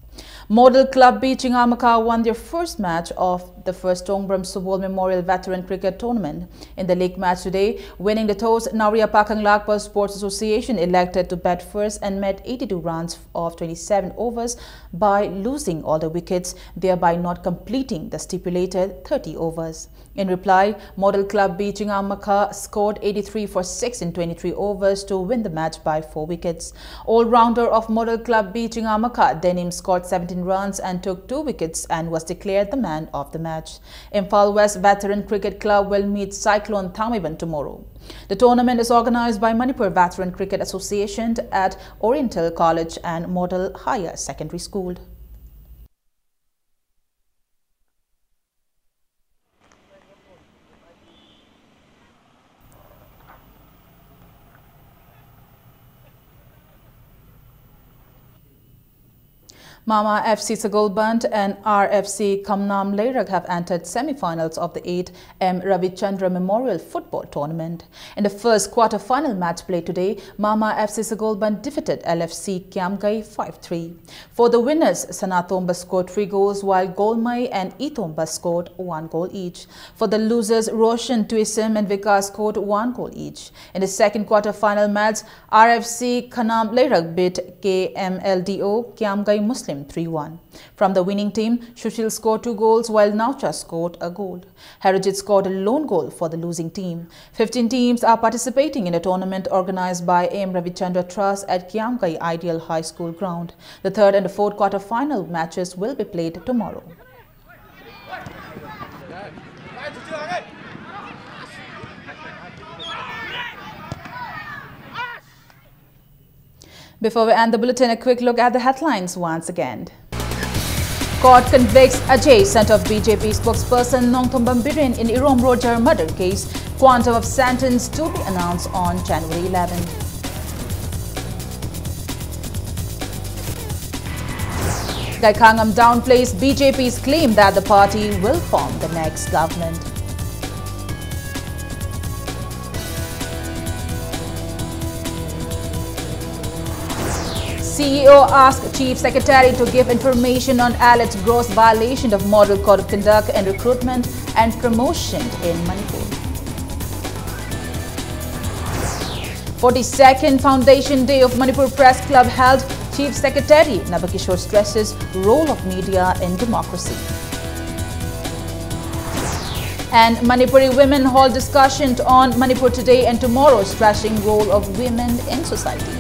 Model Club B Chingamakha won their first match of the first Tongbram Subol Memorial Veteran Cricket Tournament. In the league match today, winning the toss, Nauriya Pakhang Lakpa Sports Association elected to bat first and made eighty-two runs of twenty-seven overs by losing all the wickets, thereby not completing the stipulated thirty overs. In reply, Model Club B Chingamakha scored eighty-three for six in twenty-three overs to win the match by four wickets. All-rounder of Model Club B Chingamakha, Denim, scored seventeen runs and took two wickets and was declared the man of the match. Imphal West Veteran Cricket Club will meet Cyclone Thangmeiban tomorrow. The tournament is organized by Manipur Veteran Cricket Association at Oriental College and Model Higher Secondary School. Mama F C Sagolband and R F C Khamnam Leirak have entered semi-finals of the eighth M Ravichandra Memorial Football Tournament. In the first quarter-final match played today, Mama F C Sagolband defeated L F C Kiamgai five three. For the winners, Sanatomba scored three goals, while Golmai and Itomba scored one goal each. For the losers, Roshan Tuisim and Vikas scored one goal each. In the second quarter-final match, R F C Khamnam Leirak beat K M L D O Kiamgai Muslim three one. From the winning team, Sushil scored two goals, while Naucha scored a goal. Harajit scored a lone goal for the losing team. Fifteen teams are participating in a tournament organized by M Ravichandra Trust at Kiamgai Ideal High School ground. The third and the fourth quarter-final matches will be played tomorrow. Before we end the bulletin, a quick look at the headlines once again. Court convicts Ajay, son of B J P spokesperson Nongthombam Biren, in Irom Roger murder case. Quantum of sentence to be announced on January eleventh. Gaikhangam downplays B J P's claim that the party will form the next government. C E O asked Chief Secretary to give information on alleged gross violation of Model Code of Conduct and recruitment and promotion in Manipur. Forty-second Foundation Day of Manipur Press Club held, Chief Secretary Nabakishore stresses role of media in democracy. And Manipuri women hold discussion on Manipur today and tomorrow, stressing role of women in society.